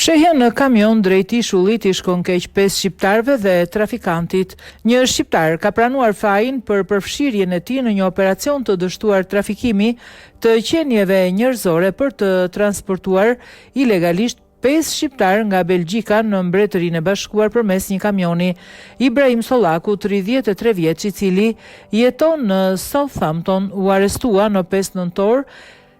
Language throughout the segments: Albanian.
Fshehja në kamion drejt ishullit i shkon keq pesë shqiptarëve dhe trafikantit. Një shqiptar ka pranuar fajin për përfshirjen e tij në një operacion të dështuar trafikimi të qenieve njerëzore për të transportuar ilegalisht pesë shqiptarë nga Belgjika në Mbretërinë e Bashkuar përmes një kamioni. Ibrahim Sollaku, 33 vjeç, i cili jeton në Southampton, u arrestua në 5 nëntor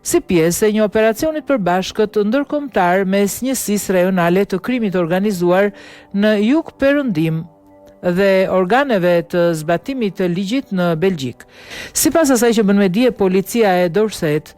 si pjesë e një operacioni të përbashkët ndërkombëtar mes Njësisë Rajonale të Krimit të Organizuar në Jug-Perëndim dhe organeve të zbatimit të ligjit në Belgjikë. Sipas asaj që bën me dije policia e Dorset,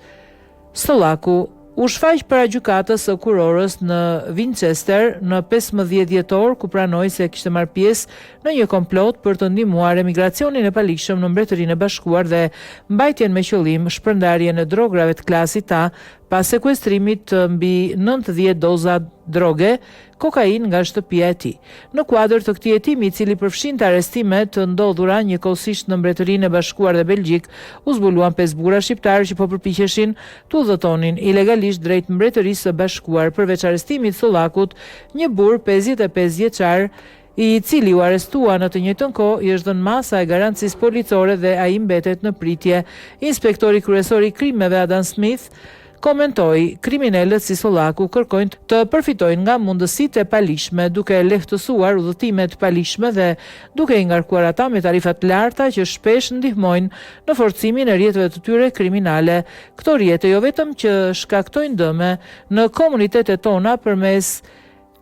Sollaku u shfaq para gjykatës së kurorës në Winchester në 15 dhjetor ku pranoi se kishte marrë pjesë në një komplot për të ndihmuar emigracionin e paligjshëm në Mbretërinë e Bashkuar dhe mbajtjen me qëllim shpërndarjen e drograve të klasit A pas sekuestrimit të mbi 90 doza droge kokainë nga shtëpia e tij. Në kuadër të këtij hetimi, i cili përfshinte arrestime të ndodhura njëkohësisht në Mbretërinë e Bashkuar dhe Belgjikë, u zbuluan pesë burra shqiptarë që po përpiqeshin të udhëtonin ilegalisht drejt Mbretërisë së Bashkuar. Përveç arrestimit të Sollakut, një burrë 55 vjeçar, i cili u arrestua në të njëjtën kohë, i është dhënë masa e garancisë policore dhe ai mbetet në pritje. Inspektori kryesor i krimeve Adam Smith komentoi, kriminelët si Sollaku kërkojnë të përfitojnë nga mundësitë e paligjshme, duke lehtësuar udhëtimet e paligjshme dhe duke i ngarkuar ata me tarifa të larta që shpesh ndihmojnë në forcimin e rrjeteve të tyre kriminale. Këto rrjete jo vetëm që shkaktojnë dëme në komunitetet tona përmes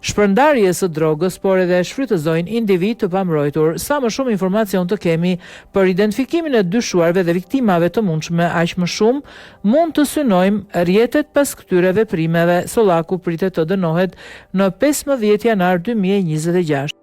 shpërndarjes së drogës, por edhe shfrytëzojnë individë të pambrojtur. Sa më shumë informacion të kemi për identifikimin e dyshuarve dhe viktimave të mundshme, aq më shumë mund të synojmë rrjetet pas këtyre veprimeve. Sollaku pritet të dënohet në 15 janar 2026.